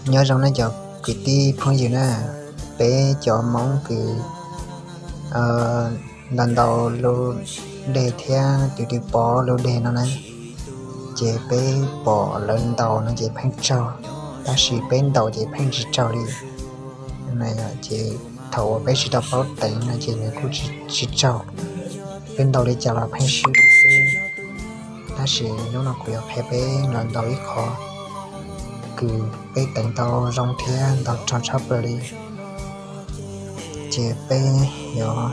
Nyob zoo nej cov kwv tij phooj ywg na, peb cov Hmoob kws ntaus ntaus lub dej thiab tus twb pov lub dej no na, ces peb pom lawv ntaus no ces pheej raug, tab sis peb ntaus ces pheej tsis raug li. Ces thaum uas peb tsis tau paub teev no ces nws kuj tsis raug, peb ntaus li cas los pheej swb xwb. Tab sis hnub no kuv yuav qhia peb los ntaus ib qho kws peb teev tau zoo thiab ntaus raug tshaj plaws li. Ces peb yuav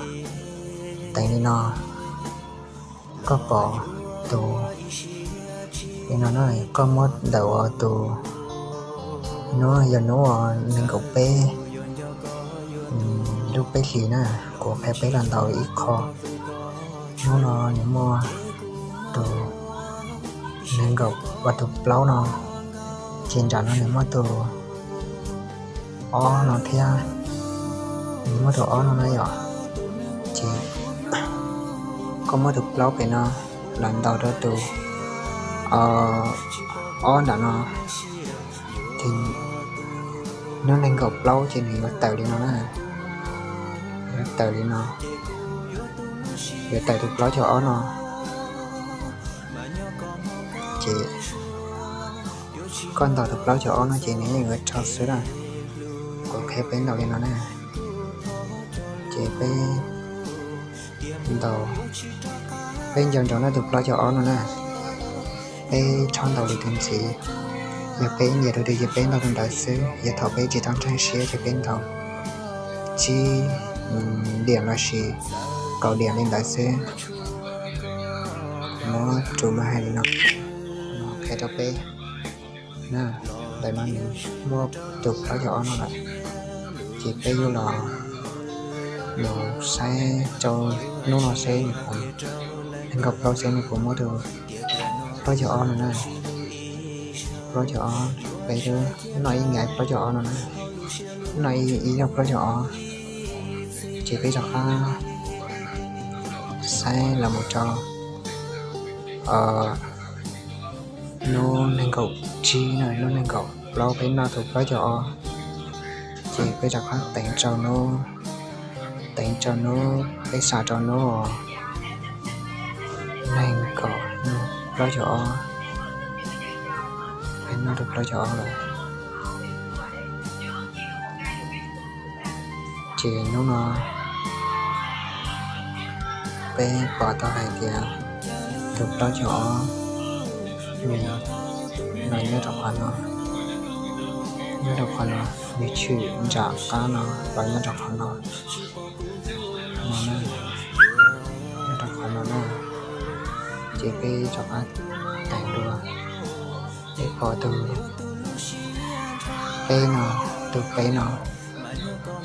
teev li no, koj pom tus, li no na, koj muab ntawm uas tus, hnub yog hnub uas nees nkaum peb lub peb hlis na, kuv qhia peb los ntaus ib qho. Hnub no nws muaj tus nees nkaum uas tus plaub no, ces nram no nws muaj tus ob no thiab, nws muaj tus ob no na yom. Ces koj muab tus plaub pem no los ntaus rau tus ob nram no, ces hnub nees nkaum plaub ces nws yuav tawm li no na, yuav tawm li no, yuav tawm tus plaub caug ob no. Ces koj ntaus tus plaub caug ob no ces nws yeej yuav raug xwb na. Kuv qhia peb ntaus li no na. Ces peb ntaus, peb nco ntsoov na tus plaub caug ob no na, peb txhob ntaus lwm tus ntxiv. Yog peb nyiam tus twg ces peb ntaus tus ntawd xwb, yog thaum peb tsis tau ntseeg siab ces peb ntaus tsib diam lossis kaum diam li ntawd xwb. Muab tus mas hais li no, qhia rau peb na, ntawm no nws muaj tus plaub caug ob no lawm, ces peb yuav los mus saib rau hnub no seb nws puas, nees nkaum plaub seb nws puas muaj tus plaub caug ob no na. Plaub caug ob, peb noj ib nyiam plaub caug ob no na, noj ib zaug plaub caug ob, ces peb rov qab saib los mus rau hnub nees nkaum tsib na, hnub nees nkaum plaub peb noj tus plaub caug ob, ces peb rov qab teev rau hnub, teev rau hnub, peb xav rau hnub nees nkaum plaub caug ob, peb noj tus plaub caug ob lawm. Ces hnub no peb pom tau hais tias tus plaub caug ob nws los nyob rau qhov no, nyob rau qhov no, nws tshwm nram qab no los nyob rau qhov no, no na, nyob rau qhov no na. Ces peb rov qab teev dua, peb pom tus peb no, tus peb no,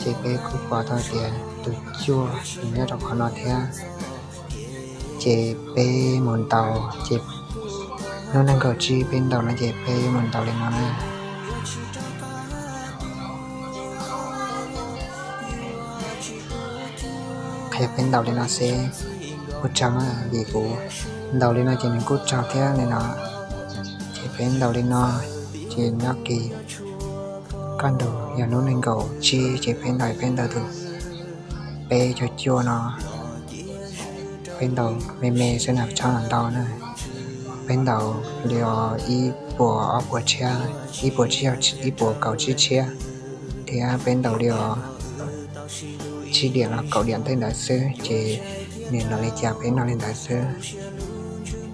ces peb kuj pom tau tias tus cuaj nws nyob rau qhov no thiab. Ces peb mus ntaus, ces hnub nees nkaum tsib peb ntaus no ces peb mus ntaus li no na. Qhia peb ntaus li no seb puas raug na, vim kuv ntaus li no ces nws kuj raug thiab li no. Ces peb ntaus li no, ces nyob kis kaj ntug yog hnub nees nkaum tsib ces peb ntaus, peb ntaus tus peb caug cuaj no, peb ntaus me me xwb na, txhob ntau na. Peb ntaus li os ib puas ob puas tshiab, ib puas tsib, ib puas kaum tsib tshiab, thiab peb ntaus li os tsib diam los kaum diam tej ntawd xwb, ces nws los li cas peb noj li ntawd xwb.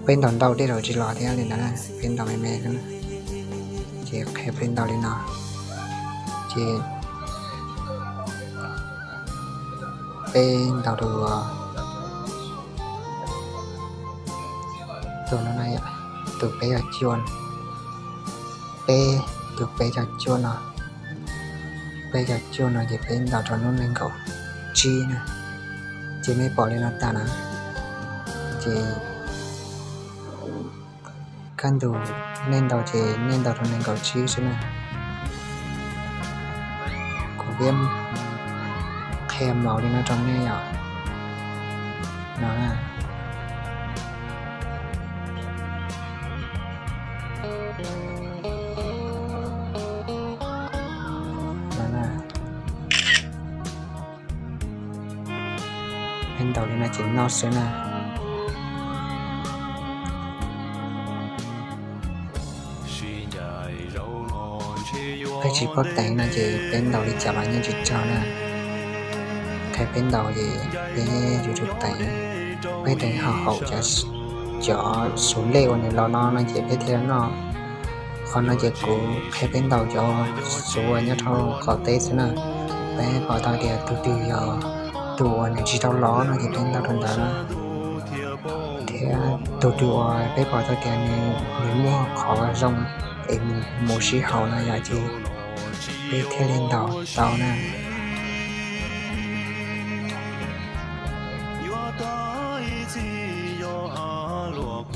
Peb ntaus ntau tej zaum tsis los thiab li ntawd, peb ntaus me me xwb. Ces qhia peb ntaus li no, ces peb ntaus tus, tus no na, tus peb caug cuaj, peb, tus peb caug cuaj no, peb caug cuaj no ces peb ntaus rau hnub nees nkaum tsib na, ces nej pom li no tas na, ces kaj ntug nej ntaus ces nej ntaus rau nees nkaum tsib xwb na. Kuv peb qhia mlom li no rau nej yom, no na. Peb ntaus li no ces noj xwb na. Peb tsis paub teev no ces peb ntaus li cas mas yeej tsis raug na. Qhia peb ntaus ces peb yuav tsum teev, peb teev haum haum cov, cov xuv lej uas nws los no no ces peb thiaj noj. Qhov no ces kuv qhia peb ntaus cov xuv uas nyob rau qaum teb xwb na. Peb pom tau tias tus twg yog tus uas nws tsis tau los no ces peb ntaus rau ntawd na. Thiab tus twg uas peb pom tau tias nws, nws muaj qhov zoo es mus sib haum no yom ces peb thiaj li ntaus tau na.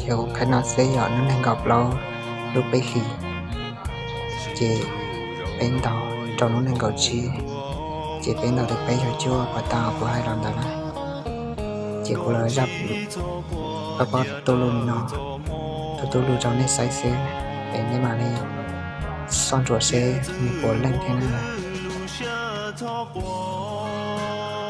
Ces kuv qhia no xwb yom, hnub nees nkaum plaub lub peb hlis, ces peb ntaus rau hnub nees nkaum tsib, ces peb ntaus tias peb caug cuaj puas tau kuv hais los ntawd na. Ces kuv los zaj pob pob tuj lug li no, tus tuj lug rau nej saib xwb, es nej mam li soj ntsuam seb nws puas leej thiab na.